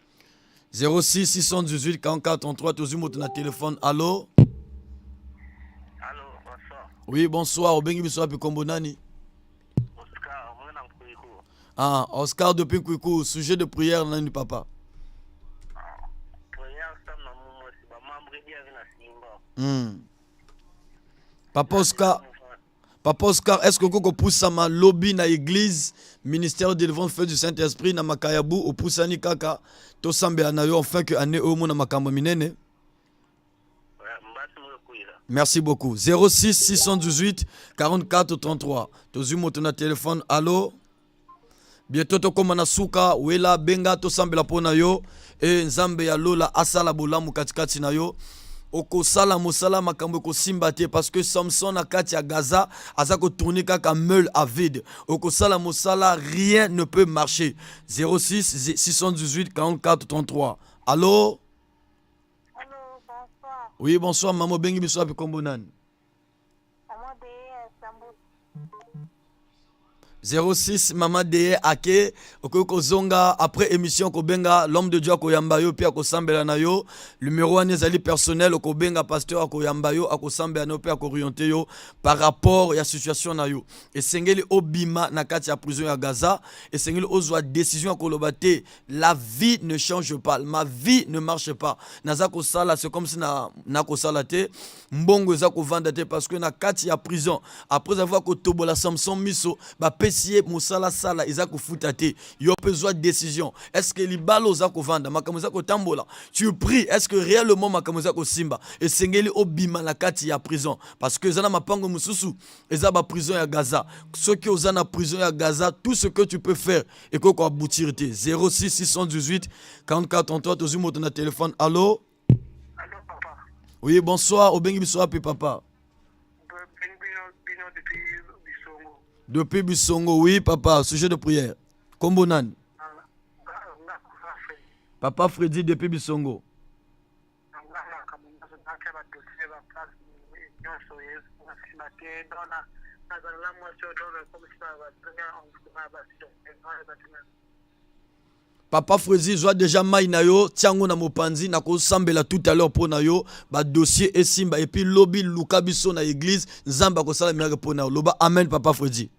06 618 44 33. Tozwi moto na téléphone. Allo? Allo, bonsoir. Oui, bonsoir. Obengi biso wapi? Kombo nani? Oscar, mwana Nkuiku. Ah, Oscar depuis Nkuiku. Sujet de prière nani, papa? Prière sama mumosi bamembre diavi na simba. Papa Oscar, papa Oscar, est ce que okoki kopusama lobi na église ministère de délivrance Feu du Saint-Esprit na Makayabu? Opusani kaka, tosambela na yo enfin que année oyo omona makambo minene. Mbasi moyokwila. Merci beaucoup. 06 618 44 33. Tozwi moto na téléphone. Allo? Bientôt tokóma na suka. Wela, benga, tosambela mpo na yo e Nzambe ya lola asala bolamu katikati na yo. Okosala mosala, makambo ekosimba te, parce que Samson na kati ya Gaza aza kotourne kaka meule à vide. Okosala mosala, rien ne peut marcher. 06 618 44 33. Allo? Allô, bonsoir. Oui, bonsoir mama. Obengi biso wapi? Kombo nani? Mama de Sambu. 06 mama deye ake. Okoki kozonga après émission, kobenga l'homme de Dieu, akoyamba yo mpe akosambela na yo. Numero wana ezali personnel. Okobenga pasteur, akoyamba yo, akosambela na yo mpe akooriente yo par rapport ya situation na yo. Esengeli obima na kati ya prison ya Gaza. Esengeli ozwa décision ya koloba te: la vie ne change pas, ma vie ne marche pas, naza kosala, c'est comme si na nakosala te, mbongo eza kovanda te, parce que na kati ya prison, après avoir kotobola Samson miso, bapesi Bapesi ye mosala sala eza kofuta te. Yo mpe zwa décision. Est-ce que libala oza kovanda, makambo eza kotambola? Tu pries, est-ce que réellement makambo eza kosimba? Esengeli obima na kati ya prison parce que eza na mapango mosusu eza ba prison ya Gaza. Soki oza na prison ya Gaza, tout ce que tu peux faire ekoki koaboutir te. 06 618 44 33. Tozwi moto na téléphone. Allo? Allo, papa. Oui, bonsoir. Obengi biso wapi, papa? Bino bino depuis Bisongo. Depuis Bisongo, oui papa. Sujet de prière. Kombo nani? Nga papa Freddy. Papa Freddy depuis Bisongo. Nga makambo nyonso natia ba dossier ba place nyonso nsima te don nazala na mwasi oyo don ekomisi batinga batinga. Papa Freddy, zwa déjà mai na yo, tiango na mopanzi, nakosambela tout à l'heure mpo na yo badossier esimba. Et puis lobi luka biso na église, Nzambe akosala miracle mpo na yo. Loba amen, papa Freddy.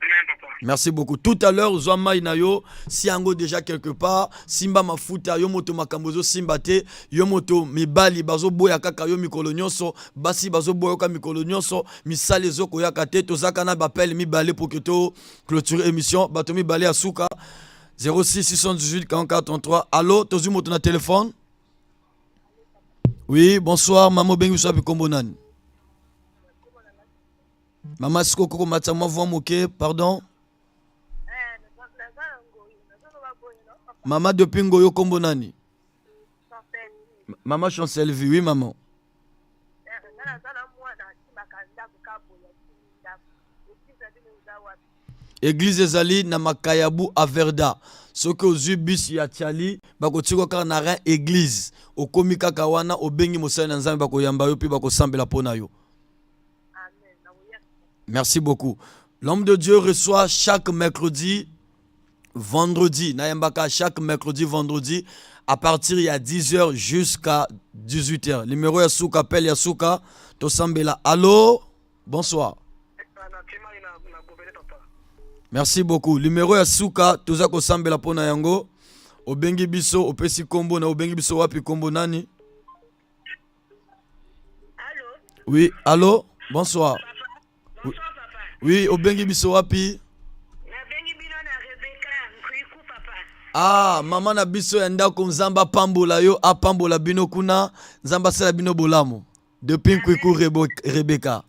Amen, papa. Merci beaucoup. Tout à l'heure, zwa mai na yo, si yango déjà quelque part, simba mafuta, yo moto makambo simba te, yo moto mibali bazoboya kaka yo mikolo nyonso, basi bazoboya kaka mikolo nyonso, misala ezokoyaka te. Tozaka na bapele mibale pour que to clôturer émission, bato mibale ya suka. 06 618 44 33. Allo, tozwi moto na téléphone. Oui, bonsoir, mama. Obengi biso wapi, kombo nani? Mama, sikoyo kokomatisa mwa voix moke, pardon. Mama depuis Ngoyo, kombo nani? Mama Chancelvie, oui maman. Naza na mwana asimaka ndako ka boye, asimi ndako. Église na bino eza wapi? Église ezali na Makayabu Averda. Soki ozwi bus ya Tiali, bakotika kaka na rein église. Okomi kaka wana, obengi mosali na Nzambe, bakoyamba yo mpe bakosambela mpo na yo. Amen, nakoya. Merci beaucoup. L'homme de Dieu reçoit chaque mercredi, vendredi. Nayambaka chaque mercredi, vendredi, à partir ya 10h jusqu'à 18h. Numéro ya suka, appel ya suka, tosambela. Allô? Bonsoir. Natie mai na gobele, papa. Merci beaucoup. Numéro ya suka, toza kosambela pona yango. Obengi biso, opesi kombo na obengi biso wapi, kombo nani? Allo? Oui, allô? Bonsoir. Bonsoir, papa. Oui, obengi biso wapi? Nabengi bino na Rebeka Nkwiku, papa. Ah, mama na biso ya ndako, Nzambe apambola yo, apambola bino kuna, Nzambe asala bino bolamu. Depuis Nkwiku, Rebecca. Amen,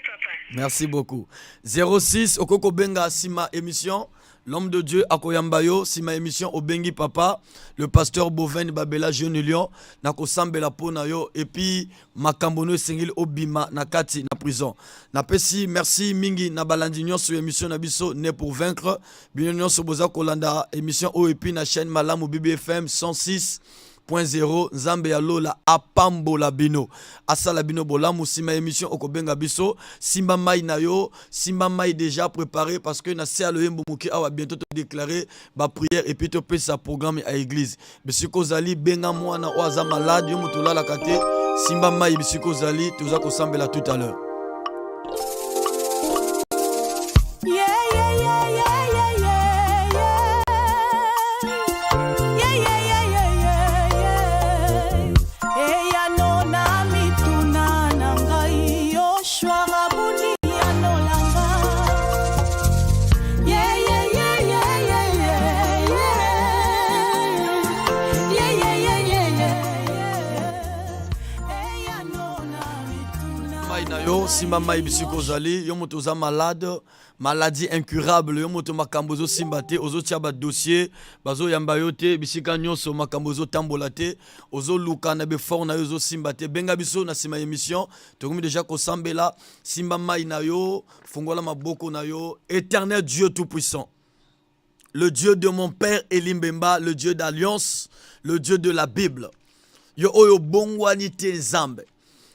papa. Merci beaucoup. 06 okoki kobenga nsima émission. L'homme de Dieu akoyamba yo nsima émission. Obengi papa le pasteur Boven Babela Jeune Lion, nakosambela mpo na yo et puis makambo no esengeli obima na kati na prison. Napesi merci mingi na balandi nyonso ya émission na biso Né pour vaincre. Bino nyonso boza kolanda émission oyo et puis na chaîne malamu BBFM 106 0. Nzambe ya lola apambola bino, asala bino bolamu. Nsima émission okobenga biso, simba mai na yo, simba mai déjà préparé parce que na se ya loyembo moke awa, bientôt todéclare baprière et puis topesa programme ya église. Bisika ozali, benga mwana oyo aza malade. Yo moto olalaka te, simba mai bisika ozali, toza kosambela tout à l'heure. Yeah. Eyano na mituna na ngai, Yoshua abuni yanolanga. Yeah. Eyano na mituna Mai na yo, simba mai bisika ozali. Yo moto oza malade, maladie incurable, yo moto makambo ozosimba te, ozotia badossier, bazoyamba yo te bisika nyonso, makambo ozotambola te, ozoluka na befort na yo, ozosimba te, benga biso na nsima ya émission. Tokomi déjà kosambela. Simba mai na yo, fungola maboko na yo. Éternel Dieu tout puissant, le Dieu de mon père Elimbemba, le Dieu d'alliance, le Dieu de la Bible, yo oyo bongwani te, Nzambe,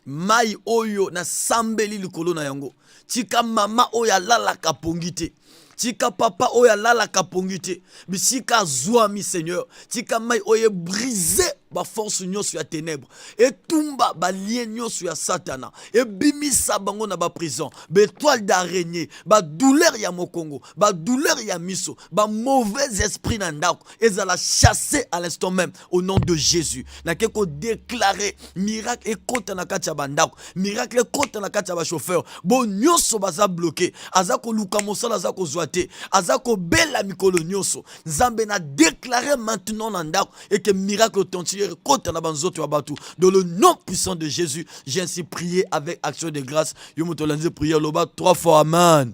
mai oyo nasambeli likolo na yango, tika mama oyo alalaka pongi te, tika papa oyo alalaka pongi te, bisika azwami, Seigneur, tika mai oyo ebrise. Baforce nyonso ya ténèbre etumba, balien nyonso ya Satana, ebimisa bango na baprison, baétoile d'araignée, badouleur ya mokongo, badouleur ya miso, bamauvais esprit na ndako ezala chassé à l'instant même au nom de Jésus. Nake kodéclarer miracle ekota na kati ya bandako, miracle ekota na kati ya bachauffeur. Bo nyonso baza bloqué, aza koluka mosala, aza kozwa te, aza kobela mikolo nyonso. Nzambe, na déclare maintenant na ndako eke miracle authentique ekota na banzoto ya bato dans le nom puissant de Jésus. J'ai ainsi prié avec action de grâce. Yo moto olandi prière, loba trois fois amen,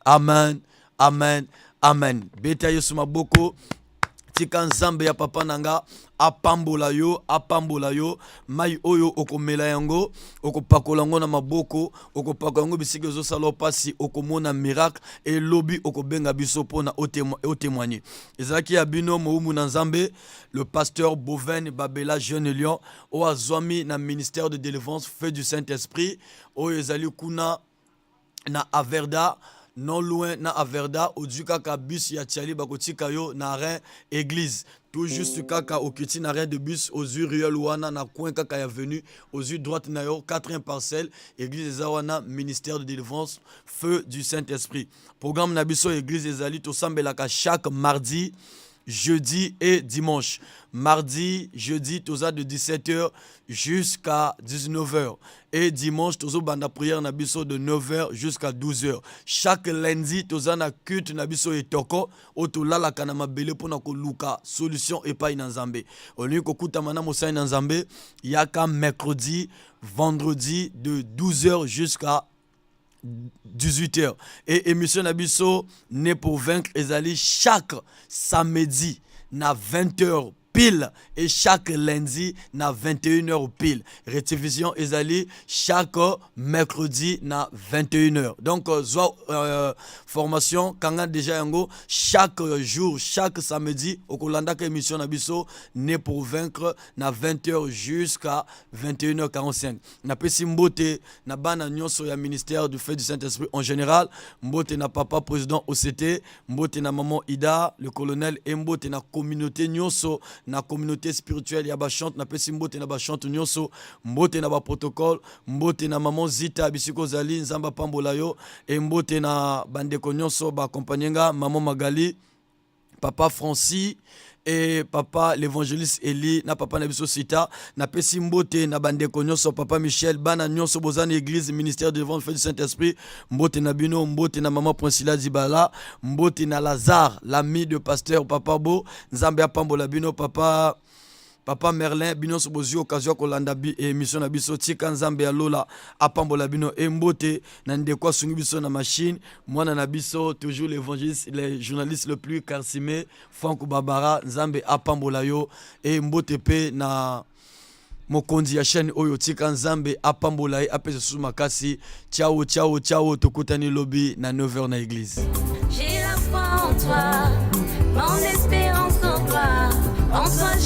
amen, amen, amen. Beta Yesu maboko. Tika Nzambe ya papa na nga apambola yo, apambola yo. Mai oyo okomela yango, okopakola yango na maboko, okopakola yango bisika ezosala mpasi, okomona miracle. Elobi okobenga biso mpona otémoigne. Ezalaki ya bino mowumbu na Nzambe, le pasteur Boven Babela, jeune lion oyo azwami na ministère de délivrance Feu du Saint-Esprit, oyo ezali kuna na Averda, non loin na Averda. Ozwi kaka bus ya Tiali, bakotika yo na arrêt église. Tout juste kaka okiti na arrêt de bus, ozwi ruelle wana na coin kaka ya avenue, ozwi droite na yo, 4e parcelle, église eza wana, ministère de délivrance Feu du Saint-Esprit. Programme na biso église ezali: tosambelaka chaque mardi, jeudi et dimanche. Mardi, jeudi, toza de 17h jusqu'à 19h. Et dimanche, tozo banda prière na biso de 9h jusqu'à 12h. Chaque lundi, toza na culte na biso etoko, oyo tolalaka na mabele mpona koluka solution epai na Nzambe. Olingi kokutama na mosali na Nzambe, yaka mercredi, vendredi de 12h jusqu'à 18h. Et émission na biso Né pour vaincre ezali chaque samedi na 20h pile et chaque lundi na 21h pile. Rediffusion ezali chaque mercredi na 21h. Donc zwa formation, kanga déjà yango. Chaque jour, chaque samedi, okolandaka émission na biso Né pour vaincre na 20h jusqu'à 21h45. Napesi mbote na bana nyonso ya ministère du Feu du Saint-Esprit en général, mbote na papa président OCT, mbote na maman Ida, le colonel, et mbote na communauté nyonso, na communauté spirituelle ya bachante. Napesi mbote na bachante nyonso, mbote na baprotocole, mbote na maman Zita bisika ozali, Nzambe apambola yo, e mbote na bandeko nyonso baaccompagne nga, maman Magali, papa Francis et papa l'évangéliste Eli, na papa na biso Sita. Napesi mbote na bandeko nyonso, papa Michel, bana nyonso boza na église ministère devant Feu du Saint-Esprit, mbote na bino. Mbote na mama Princila Dibala, mbote na Lazare, l'ami de pasteur papa Bo, Nzambe apambola bino. Papa Merlin, bino nyonso bozwi occasion ya kolanda émission na biso, tika Nzambe ya lola apambola bino. E mbote na ndeko asungi biso na machine, mwana na biso, toujours l'évangéliste, le journaliste le plus carcimé, Frank Babara, Nzambe apambola yo. E mbote mpe na mokonzi ya chaîne oyo, tika Nzambe apambola ye, apesa susu makasi. Ciao, ciao, ciao, tokutani lobi na 9h na église. J'ai la foi en toi, mon espérance en toi. En toi,